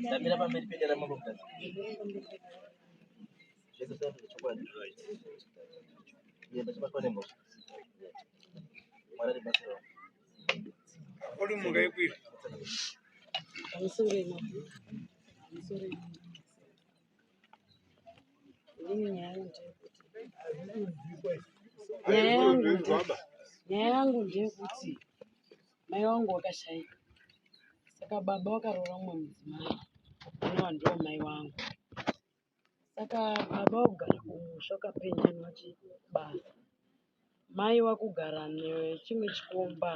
Ndamira pamberi pedera mambo Mutasa. Zvese zvava chokwadi. Uye ndachibatwa nemhosva. Mwari ari basa ravo. Uri mhuka yekwira. Pamusoro imama. Pamusoro imama. Inini nyaya yangu ndeyekuti nyaya yangu nde- nyaya yangu ndeyekuti mai vangu vakashaika saka baba vakaroora mumwe mudzimai anova ndiwo mai vangu. Saka baba vakugara kumusha vakapenjenwa chibasa. Mai vakugara nechimwe chikomba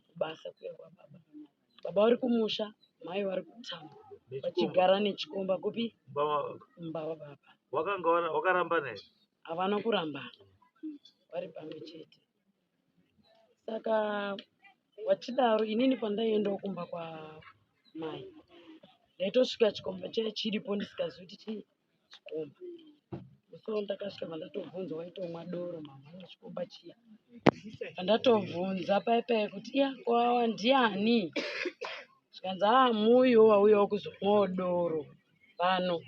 kubasa kuya kwababa. Baba vari kumusha, mai vari kutown vachigara nechikomba kupi? Kumba kwababa. Wakanga wakarambana here? Havana kurambana, vari pamwe chete. Saka vachidaro inini pandaiendawo kumba kwamai ndaitosvika chikomba chiya chiripo ndisingazivi kuti chii chikomba. Musi wandakasvika pandatobvunza waitomwa doro mama nechikomba chiya. Pandatobvunza paye paye kuti iya ko awa ndiani? Zvikanzi haa muuyo wauyawo kuzomwawo doro pano.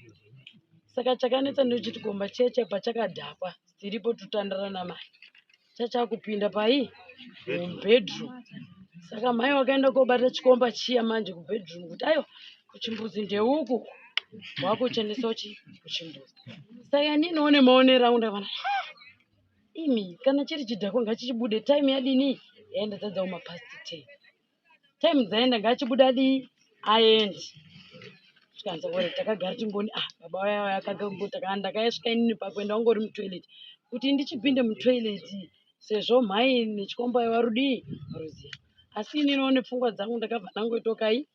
Saka chakanetsa ndechekuti chikomba chiya chiya pachakadhakwa tiripo totandara namai chachakupinda pai mubedroom. Saka mai wakaenda kobata chikomba chiya manje kubedroom kuti aiwa kuchimbuzi ndeuku wakuchenesa uchi kuchimbuzi. Saka inini one maonero angu ndakaona imi kana chiri chidhakwa ngachichibude time yadini yaenda dzadza kuma past 10. Time dzaenda ngachibuda adii aende. Zvikanzi ore takagara tingoni ah baba vaya vaya ndakasvika inini pakuenda wangori mutoilet. Kuti ndichipinde mutoilet sezvo mhai nechikomba varudii varuziva. Asi inini one pfungwa dzangu ndakabva ndangoita kai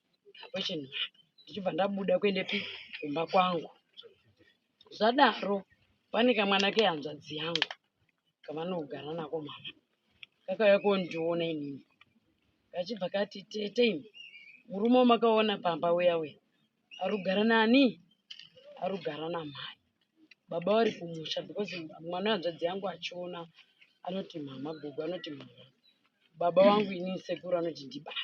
kaquestion mark ndichibva ndabuda kuendepi kumba kwangu. Zvadaro pane kamwana kehanzvadzi yangu kavanogara nako mama kakauya kondiona inini kachibva kati tete imi murume wamakaona pamba uya uya arikugara nani arikugara namai baba vari kumusha because mwana wehanzvadzi yangu achiona anoti mama gogo anoti mama baba vangu inini sekuru anoti ndibaba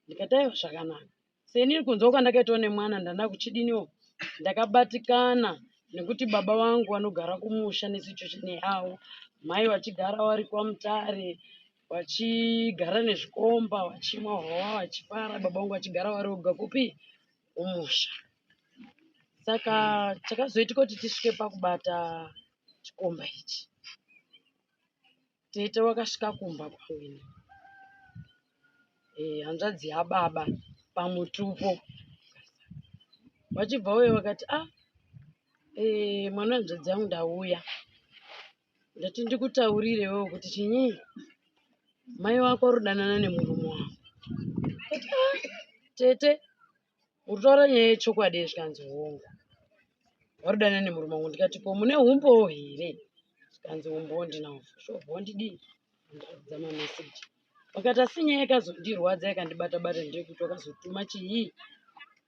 ndikati aiwa zvakanaka Seni kunzwa kwandakaitwa nemwana ndanda kuchidiniwo ndakabatikana nekuti baba vangu vanogara kumusha nesituation yavo mai vachigara vari kwaMutare vachigara nezvikomba vachimwa hwahwa vachifara baba vangu vachigara vari voga kupi kumusha. Saka chakazoitika kuti tisvike pakubata chikomba ichi Tete wakasvika kumba kwangu ini eh, hanzvadzi yababa pamutupo vachibva uye vakati ah eh, mwana wehanzvadzi yangu ndauya ndati ndikutaurire wewe kuti chinyi mai wako rudanana nemurume wangu Ndati, ah, tete Urikutaura nyaya yechokwadi here zvikanzi hongu. Warudanana nemurume wangu ndikati ko mune humbowo here? Zvikanzi humbowo ndinawo. Zvobva wandidii? Wandiratidza mameseji. Vakati asi nyaya yakazondirwadza yakandibata bata ndeyekuti wakazotuma chii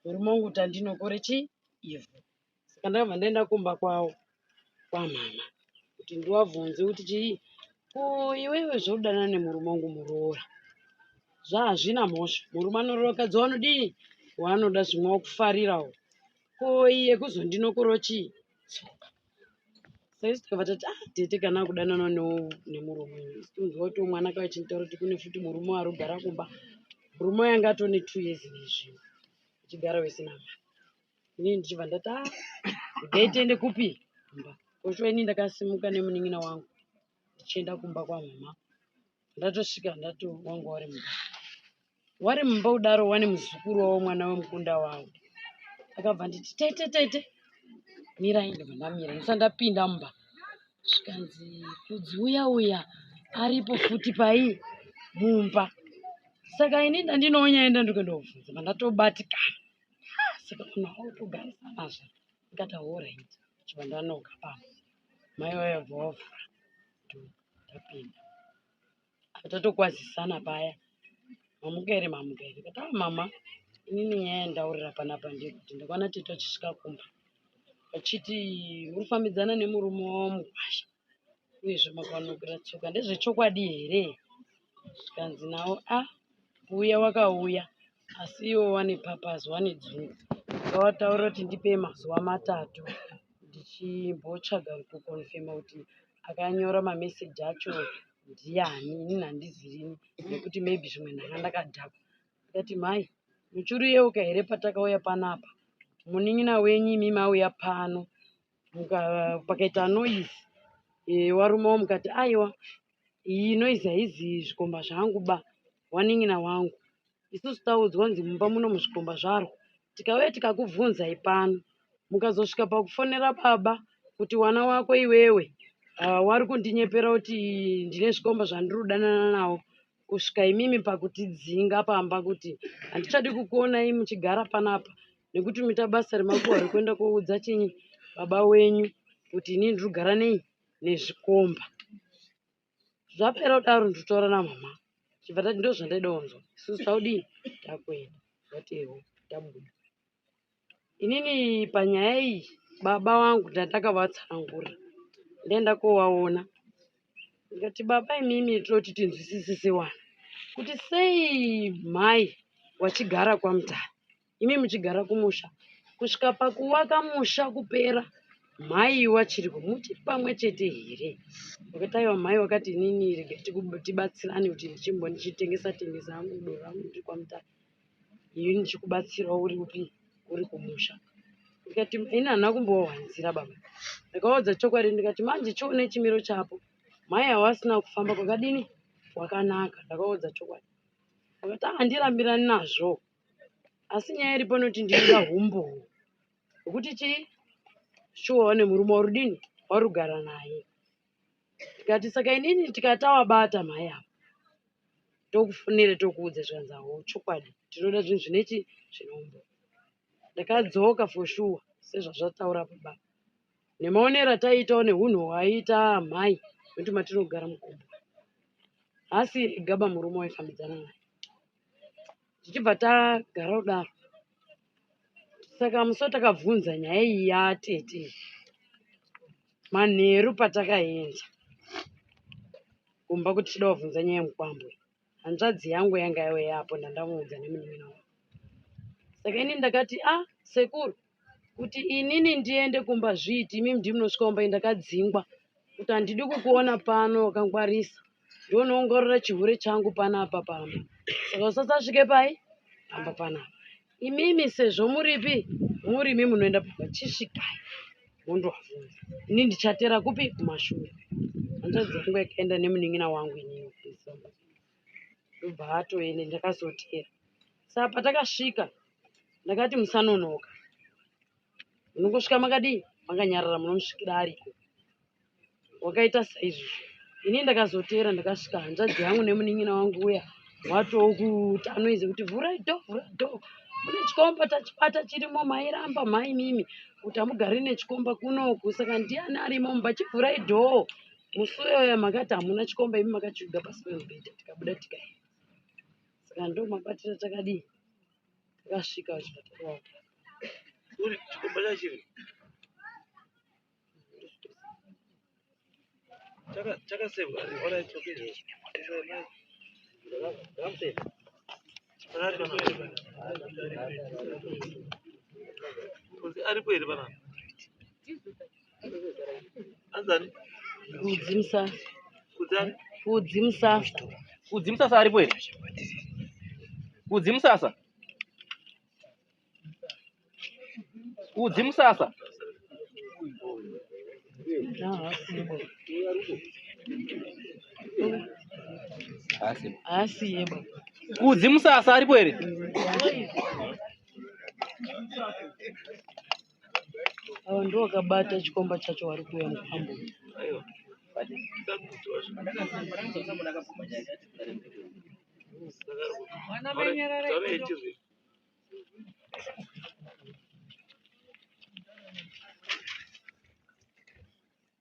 murume wangu kuti andinokore chii ivhu. Saka ndakabva ndaenda kumba kwavo kwamama kuti ndivabvunze kuti chii ko iwewe zvaudanana nemurume wangu muroora zvahazvina mhosva murume anoroora mukadzi waanodii waanoda zvimwe wakufarirawo ko iye kuzondinokoro chii tsoka saisu tikabva tati ah tete kana akudanana nemurume isu tinzwa kuti mwana kava chinitaura kuti kune futi murume ari kugara kumba murume uyo anga atone 2 years nezvimwe achigara wese namai Inini ndichibva ndati ah regai tiende kupi kumba. Koshuwa ini ndakasimuka nemunin'ina wangu ndichienda kumba kwamama. Ndatosvika ndati wangu wari mumba. Wari mumba kudaro wane muzukuru wavo mwana wemukunda wavo. Akabva nditi tete tete mirai ndobva ndamira ndisati ndapinda mumba. Zvikanzi Kudzi uya uya aripo futi pai mumba. Saka ini ndandinowo nyaya ndandikuenda kobvunza ndatobatikana. Saka munhu autogarisana zve ndikati horait chibva ndanoka pamba mai vaya bva vavhura ndapinda apa tatokwazisana paya mamuka here mamuka here ndikati ah mama inini nyaya yandaurira panapa ndeyekuti ndakaona tete vachisvika kumba vachiti muri kufambidzana nemurume wavo mukwasha uyezve makavanokera tsoka ndezvechokwadi here zvikanzi nawo ah kuuya wakauya asi iwo wane papazi wane dzungu. Ndakavataurira kuti ndipei mazuva matatu ndichimbotsvaga kukonfema kuti akanyora mameseji acho ndiani, inini handizirini nekuti maybe zvimwe ndanga ndakadhakwa. Ndikati mhai muchiriyeuka here patakauya panapa munin'ina wenyu imimi auya pano pakaita noise warume mukati aiwa iyi noise haizi zvikomba zvangu ba wanin'ina wangu. Isusu taudzwa kunzi mumba muno muzvikomba zvarwo tikauya tikakubvunzai pano mukazosvika pakufonera baba kuti wana wako iwewe wari kundinyepera kuti ndine zvikomba zvandiri kudanana nawo kusvika imimi pakutidzinga pamba kuti handichadi kukuonai muchigara panapa nekuti muita basa remakuhwa rekuenda koudza chinyi baba wenyu kuti inini ndiri kugara nei nezvikomba. Zvapera kudaro ndinotaura namama chibva tati ndozvandaida kunzwa isusu taudii takuenda vatewo tabuda. Inini panyaya iyi baba vangu ndandakavatsanangurira ndaenda kovaona ndikati baba imimi tinoti tinzwisisise wani kuti sei mhai wachigara kwaMutare imi muchigara kumusha kusvika pakuvaka musha kupera mhai wachiriko muchiri pamwe chete here? Vakati aiwa mhai wakati inini regai tibatsirane kuti ndichimbo ndichitengesa tengesa hangu doro rangu ndiri kwaMutare ini ndichikubatsirawo uri kupi uri kumusha. Ndikati ini handina kumbovawanzira baba ndakaudza chokwadi ndikati manje chione chimiro chapo mhai havasina kufamba kwakadini kwakanaka ndakaudza chokwadi. Vakati handirambirani nazvo asi nyaya iripo inoti ndinoda humbowo hwekuti chii shuwa wane murume warudini warugara naye. Ndikati saka inini tikati tawabata mhai ava tokufonera tokuudza zvikanzi hawo chokwadi tinoda zvinhu zvine chi zvine humbowo. Ndakadzoka for sure sezvazvataura baba nemaonero ataiitawo nehunhu hwaiita amai nekuti matinogara mukombo haasi ega ba murume waifambidzana naye. Tichibva tagara kudaro saka musi watakabvunza nyaya iyi yatete manheru patakaenda kumba kuti tida kuvhunza nyaya yemukwambo iyi hanzvadzi yangu yanga yauya apo ndandamuudza nemunin'ina wangu saka ini ndakati a ah, sekuru kuti inini ndiende kumba zviiti imimi ndimi munosvika kumba ndakadzingwa kuti handidi kukuona pano wakangwarisa ndonoongorora chihure changu panapa pamba saka usasasvike pai pamba panapa imimi sezvo muripi muri imi munoenda pamba chisvikai mondovabvunza ini ndichatera kupi kumashure hanzvadzi yangu yakaenda nemunin'ina wangu inini ndobva atoende ndakazotera saka patakasvika ndakati musanonoka munongosvika makadii makanyarara munomusvikira ariko wakaita saizvozvo ini ndakazoteera ndakasvika hanzvadzi yangu nemunin'ina wangu uya watokuti anoize kuti vhurai do vhurai do mune chikomba tachibata chirimo mairamba mhai mimi kuti hamugari nechikomba kunoku saka ndiani arimo mumba chivhurai dhoo musi uyoyo makati hamuna chikomba imi makachiviga pasi pemubhedha tikabuda tikaenda saka ndo mabatiro takadii takasvika kuchipatara. Uri chikomba chachiri chakasevwa. Alright, okay. Aripo here panapa? Anzani? Kudzi Musasa. Kudzani? Kudzi Musasa. Kudzi Musasa aripo here? Kudzi Musasa. Kudzi Musasa. Haasiye baba. Kudzi Musasa aripo here? Ava ndivo vakabata chikomba chacho vari kuuya mukwambo. Aiwa.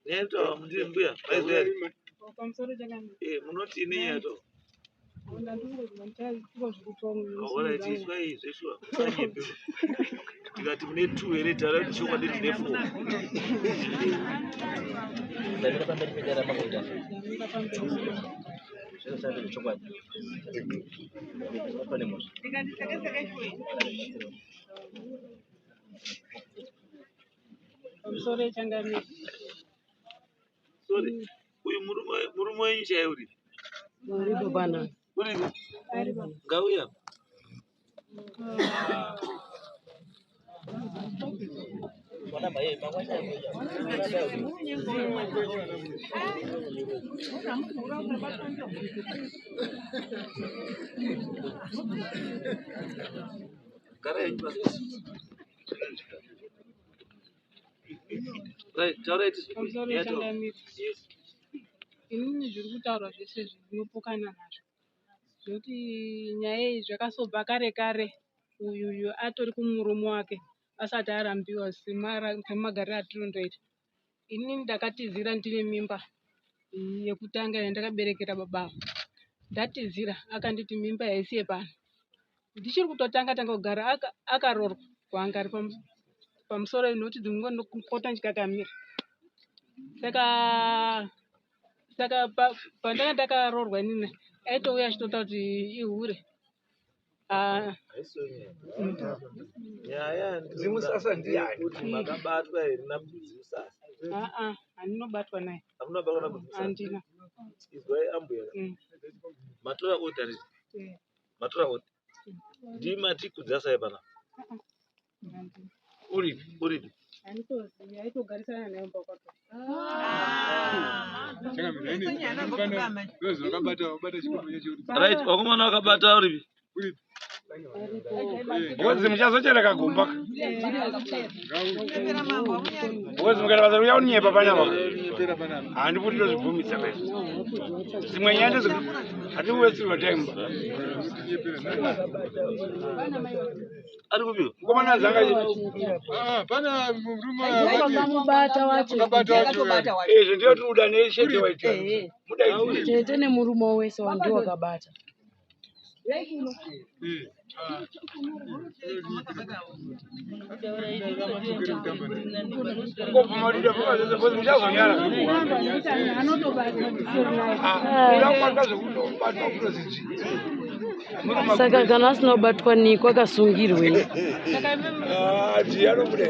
Netoa mndiri mbuya maizwa here? Eh, munoti nenyaya to. Alright, izwai zveshuwa musanyepe. Tikati mune 2 here taura kuti chokwadi tine 4. Ndamira pamberi pedare ramakuita. Zvese zvechokwadi. Pane mhosva. Pamusoro yechangamire. Sorry, uyu murume wenyu chaiye uripi? Uripo pana. Uripi? Ngauya. Gara henyu pasi. Right, taurai tizwe. Pamusoro Yeah, taura. yechangamire. Yes. Inini zviri kutaurwa zvese izvi ndinopokana nazvo. Zvekuti nyaya iyi zvakasobva kare kare uyu uyu atori kumurume wake asati arambiwa semagariro atinondoita. Inini ndakatizira ndine mimba yekutanga yandakaberekera baba ava. Ndatizira akanditi mimba haisi yepano. Ndichiri kutotanga tanga kugara akaroorwa kwaanga ari pamusoro nekuti dzimwe nguva ndinopota ndichikakamira. Saka pandanga ndakaroorwa inini aitouya achitotaura kuti ihure. Haisiyo nyaya. Nyaya Dzimusasa ndiyani? kuti makabatwa here naBvudzimusasa? Aa, handinobatwa naye. Hamuna kubatwa naBvudzimusasa? Handina. Izwai ambuya. Matora order iri. Matora order. Ndimati kudzasai pana. Handina. Uripi? Uripi? Handitozivi, aitogarisana naye kumba kwake. Right, vakomana vakabata uripi? Ngozi muchazochera kagomba. Ngozi mukaita basa rekuuya kunyepa panapa. Handifuti tozvibvumidza pezvo. Dzimwe nyaya ndedzo hatiwestirwa time ba. Ari kupiwa? Mukomana zanga Vakamubata wacho. izvi ndiyo tiri kuda neshete waita. Mudaidzire. Tete nemurume wese ndiwo wakabata. Ngobvuma kuti ndabvuma zvese ngozi muchazonyara. Anotobata ndisiri naye. Uda kubatwa zvekutobatwa kutozidzvi. Saka kana asina kubatwa niko akasungirwei? Saka imimi Ndiye anobuda.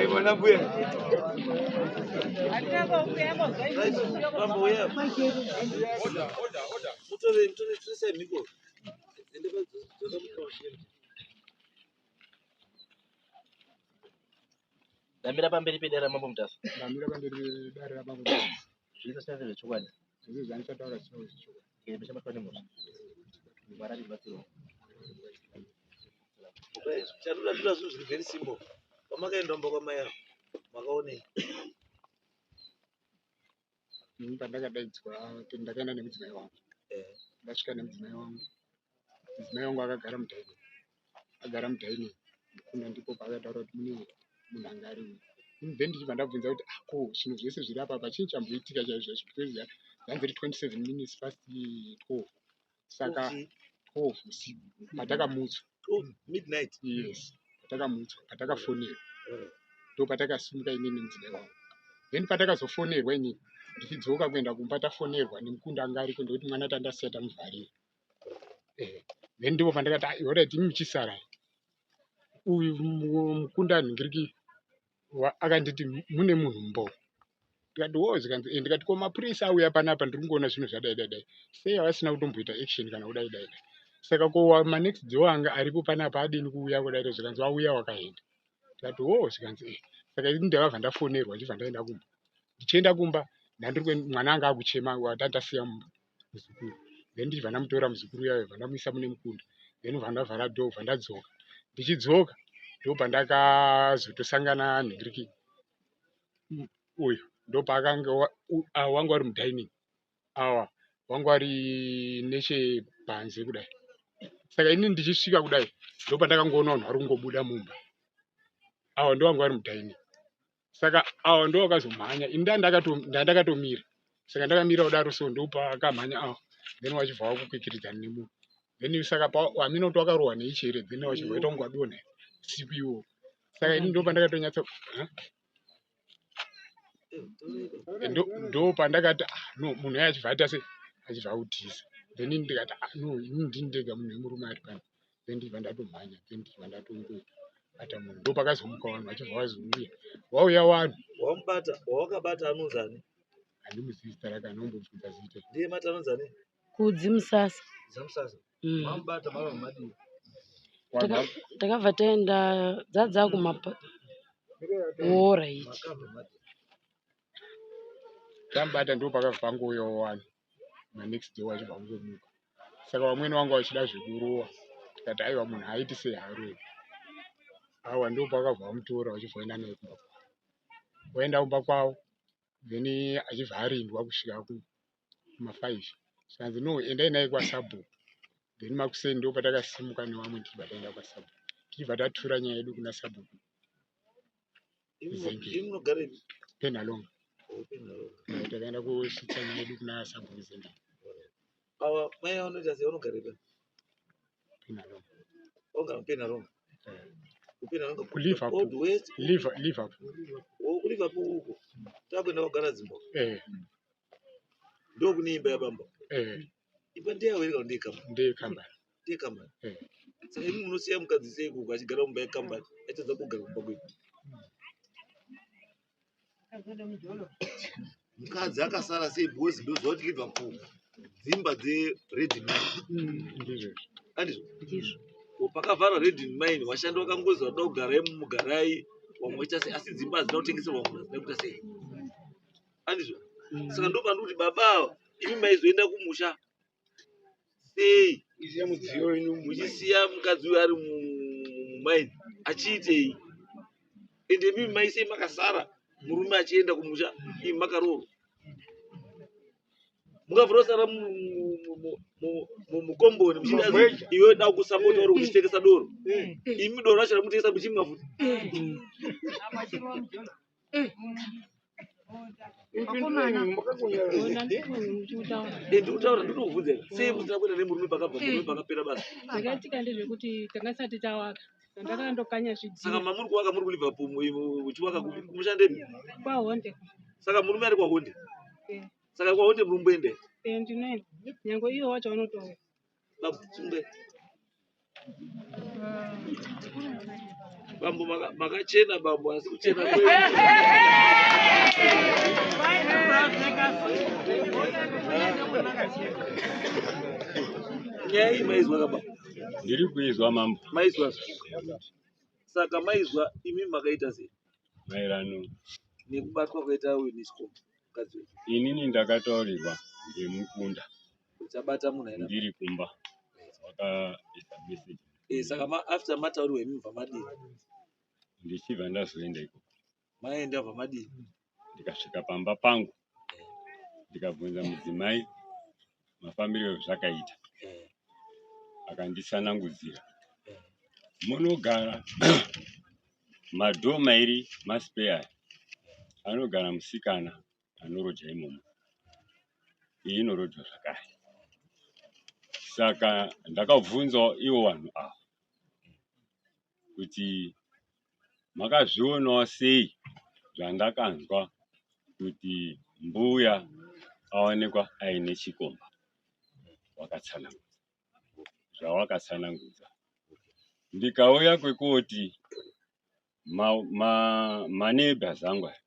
Imwana mbuya. Right, bambo uya. Mutore mutore tresai mhiko. Ende padzakamuka. Ndamira pamberi pedare raMambo Mutasa. Ndamira pamberi pedare raMambo Mutasa. Zvese zvisina zvechokwadi. Zvese zvandichataura zvisina zvechokwadi. Ende muchabatwa nemhosva. Mwari atibatsirewo. Right, chatoda toda zvinhu zviri very simple. Pamakaenda kumba kwamai avo, makaonei? Ini pandakadaidzwa ndakaenda nemudzimai wangu. Ndasvika nemudzimai wangu. Mudzimai wangu akagara mudining. Agara mudining. Mukunda ndipo paakataura kuti mune munhu anga ari uyu. Then ndichibva ndabvunza kuti ah, ko zvinhu zvese zviri apa apa chii chamboitika chaizvo chaizvo because yanzi iri 27 minutes past 12. Saka 12 usiku patakamutswa. 12 midnight. Yes, patakamutswa, patakafonerwa. Ndo patakasimuka inini nemudzimai wangu. Then patakazofonerwa inini ndichidzoka kuenda kumba tafonerwa nemukunda anga ariko ndekuti mwana tandasiya tamuvharira. Then ndipo pandakati ah, alright imi muchisara. Uyu mukunda nhingiriki akanditi mune munhu mumba umu. Ndikati wo zvikanzi eh, ndikati ko mapurisa auya panapa ndiri kungoona zvinhu zvadai dai dai. Sei havasina kutomboita action kana kudai dai dai. Saka ko manext door anga aripo panapa adini kuuya kudai zvikanzi wauya wakaenda. Ndikati wo zvikanzi eh. Saka ini ndakabva ndafonerwa ndichibva ndaenda kumba. Ndichienda kumba ndandiri mwana anga akuchema watandasiya muzukuru. Then ndichibva ndamutora muzukuru uya bva ndamuisa mune mukunda. Then bva ndavhara door bva ndadzoka. Ndichidzoka ndopandakazotosangana nhingiriki uyu ndopaakanga awa wanga wari mudining awa wanga wari nechepanze kudai. Saka inini ndichisvika kudai ndopandakangoona vanhu vari kungobuda mumba. Awa ndo wanga wari mudining. Saka awa ndo wakazomhanya ini ndandakatomira. Saka ndakamira kudaro so ndopakamhanya awa then wachibva wakukwikiridzana nemunhu. Then saka hameno kuti wakarohwa neichi here then wachibva waita kunge wadonha usiku iwowo. Saka ini ndopandakatonyatsa ndopandakati ah no munhu uya achibva aita sei achibva autiza. Then ini ndikati ah no inini ndini ndega munhu wemurume ari pano. Then ndichibva ndatomhanya, then ndichibva ndatongobata munhu. Ndopakazomuka vanhu vachibva vazouya. Vauya vanhu. Wamubata, wawakabata anonzani? Handimuzivi zita rake, anombobvunza zita. Ndiye mati anonzani? Kudzi Musasa. Zamusasa. Mamubata mava madii? Takabva taenda dzadza kumapa oraiti. Makabva madii? Tamubata ndopakabva pangouyawo vanhu manext day vachibva kungomuka. Saka vamweni vanga vachida zvekurova, tikati aiwa munhu haaiti seharovi. Awa ndopakabva vamutora vachibva vaenda naye kumba kwavo. Vaenda kumba kwavo then achibva arindwa kusvika kuma5. Zvikanzi no, endai naye kwasabhuku. Then makuseni ndopatakasimuka nevamwe tichibva taenda kwasabhuku. Tichibva tatura nyaya yedu kuna sabhuku Zengeni. Imi munogarepi? Penhalonga. Oh, Penhalonga. Takaenda kusvitsa nyaya yedu kuna sabhuku Zengeni. Ava mai vanoita sei vanogarepi? Penhalonga. Vanogara muPenhalonga. KuPenhalonga KuLiverpool. Old West. Liverpool. Oh, kuLiverpool uko. Takuenda kugara dzimba. Eh, Ndokune imba yabamba. eh, Imba ndeyavo here kana ndeyekambani? ndeyekambani. Ndeyekambani. Eh. Saka imi munosiya mukadzi sei uko achigara mumba yekambani achitadza kugara kumba kwedu? Mukadzi akasara sei because ndoziva kuti Liverpool dzimba dzeRed Mine. Ndizvo. Andizvo? Ndizvo. Ko pakavharwa Red Mine vashandi vakangozi vanoda kugarai mugarai vamwe vachiita sei asi dzimba hadzina kutengeserwa munhu hadzina kuita sei. Andizvo? Saka ndopandiri kuti baba ava imi maizoenda kumusha sei Isiya mudziyo wenyu muchisiya mukadzi uyu ari mumaini achiitei? Ende imi maisei makasara murume achienda kumusha imi makaroorwa. Mungabvira kusara mukomboni muchida Mugweja. iwe da kusapota uri kuchitengesa doro. Imi doro racho ramutengesa muchimwa futi. Ona ndikutaura. Eh, ndikutaura ndinokubvunza sei musina kuenda nemurume pakabva murume pakapera basa. Zvakaitika ndezvekuti tanga tisati tawaka. Ndakandokanya Saka zvidhina mamuri kuvaka muri kuLiverpool muchivaka kupi kumushandemi. kwaHonde. Saka murume ari kwaHonde. Eh, Saka kwaHonde muri kumboenda. eh, ndinoenda. Nyangwe iwo wacho vanotouya. Bambo, sungai. Bambo makachena bambo asi kuchena kwenyu. Nyaya iyi maizwa ka bambo? Ndiri kuizwa mambo. Maizwa. Saka maizwa imi makaita sei? Maererano Nekubatwa kwaita uyu nechikomba mukadzi wenyu. inini ndakataurirwa ngemukunda Kuti abata munhu aina. ndiri kumba wakaisa message Eh, saka after mataurirwa imi mubva madii? ndichibva ndazoenda ikoko Maenda bva madii? ndikasvika pamba pangu ndikabvunza mudzimai mafambiro ezvakaita akanditsanangudzira munogara madhoo mairi maspeya aya anogara musikana anoroja imomo iyi inorojwa zvakare saka ndakabvunzawo ivo vanhu ava kuti makazvionawo sei zvandakanzwa kuti mbuya aonekwa aine chikomba wakatsanangudza zvawakatsanangudza ndikauya kwekoti maneighbors angu aya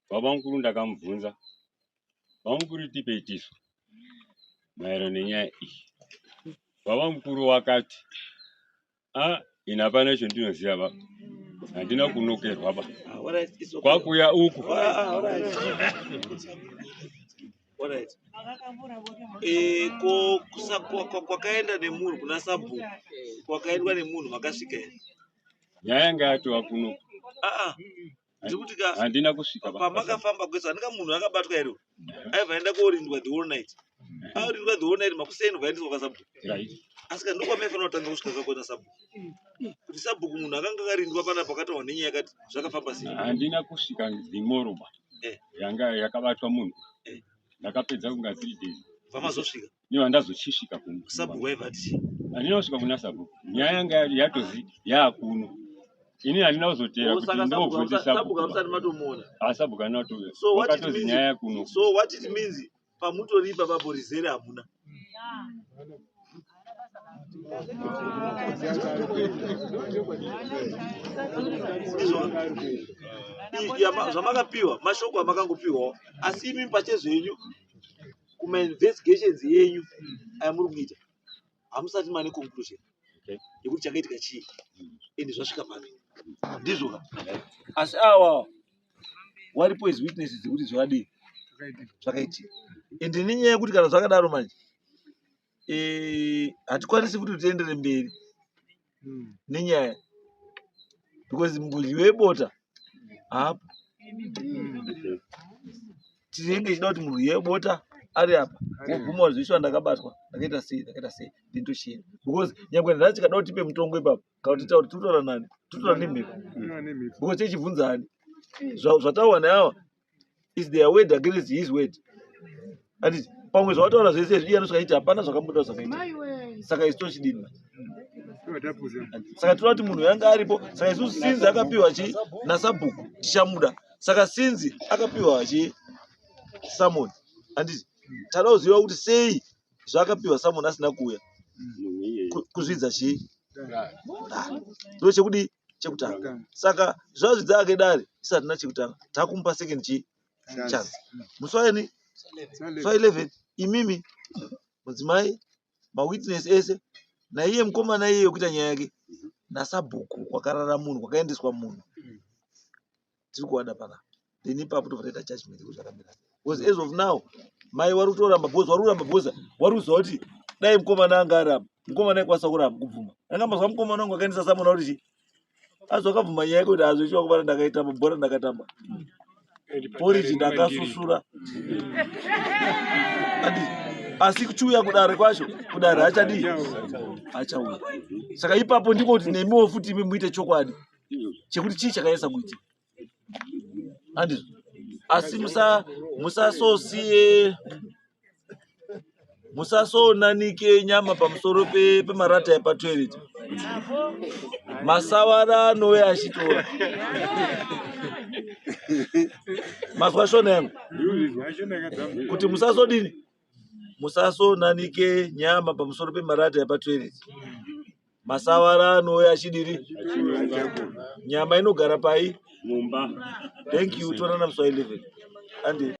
baba mukuru ndakamubvunza baba mukuru tipei tisu maererano nenyaya iyi baba mukuru wakati a ini hapana icho ndinoziva baba handina kunokerwa ba Ah, alright, it's okay. kwakuya uku Ah, ah, alright. Alright. Eh, ko kwakaenda nemunhu kuna sabhuku kwakaendwa nemunhu makasvika here? Nyaya yanga yatova kuno. Ah, ah. Ndikuti ka handina kusvika pamakafamba kwese handika munhu akabatwa here? Aibva aenda korindwa the whole night. Arindwa the whole night makuseni vaendeswa kwasabhuku. Right. Asi kana ndokwamaifanira kutanga kusvika kakona sabhuku. Kuti sabhuku munhu akanga akarindwa panapa pakataurwa nenyaya yakati zvakafamba sei? Handina kusvika zimoroba yanga yakabatwa munhu. Ndakapedza kunga 3 days. Vamazosvika. Niwa ndazochisvika kumba. Sabhuku waibva ati handina kusvika kuna sabhuku. Nyaya yanga yatozi yaakuno. Ini handina kuzotera kuti Saka ndobvunze sabhuku sabhuku. hamusati matomuona. Ah, sabhuku handina kutouya. So what it Wakatozi means, nyaya yakuno. so what it means pamutori ipapapo rizere hamuna. Ndizvo zvamakapiwa mashoko amakangopiwawo, asi imi pachezvenyu kumainvestigations yenyu ayamuri kuita hamusati mane conclusion yekuti chakaitika chii ende zvasvika papi. Ndizvo ka? Asi awa waripo as witnesses dzekuti zvakadii zvakaitika, ende nenyaya yekuti kana zvakadaro manje hatikwanisi kuti tiendere mberi nenyaya because mudyi webota haapo. Tinenge tichida kuti muryi webota ari apa wobvuma kuti zveshuwa ndakabatwa, ndakaita sei, ndakaita sei, then tochienda, because nyangwe nhasi tikada kuti tipe mutongo ipapo kana kuti titaure, tinotaura nani? Totaura nemhepo, because techibvunza ani zvataurwa neawa is their word against his word. Anditi pamwe zvawataura zvese izvi iye anosvika achiti hapana zvakambotaura zvakaita, saka isu tochidini manje? Saka toda kuti munhu yanga aripo. Saka isusu sinzi akapiwa chi nasabhuku tichamuda. Saka sinzi akapiwa chi summon, handiti tada kuziva kuti sei zvaakapiwa summon asina kuuya kuzvidza chii? Ndo chekudii chekutanga. Saka zvazvidza ake dare isu hatina chekutanga, takumupa second chii chance musi waini musi wa 11. Imimi mudzimai, mawitness ese naiye mukomana iye wekuita nyaya yake nasabhuku kwakarara munhu, kwakaendeswa munhu, tiri kuwada panapa. Then ipapo tobva taita judgment kuti zvakamira sei, because as of now mai vari kutoramba, because vari kuramba because vari kuziva kuti dai mukomana anga aramba, mukomana aikwanisa kuramba kubvuma anga mazwa mukomana wangu akaendesa samona kuti chii, azo akabvuma nyaya yekuti hazvichiwa kubata, ndakaitamba bhora, ndakatamba poriji, ndakasusura. Asi kuchiuya kudare kwacho, kudare hachadii, hachauya. Saka ipapo ndiko kuti nemiwo futi imi muite chokwadi chekuti chii chakanyatsa kuitika, handizvo? Asi musasosiye, musasonanike nyama pamusoro pemarata epatoilet, masawara anouya achitora. Mazwa shona yangu kuti musasodini, musasonanike nyama pamusoro pemarata epatoilet, masawara anouya achidiri, nyama inogara pai mumba. Thank you, tonana musi wa 11 andi.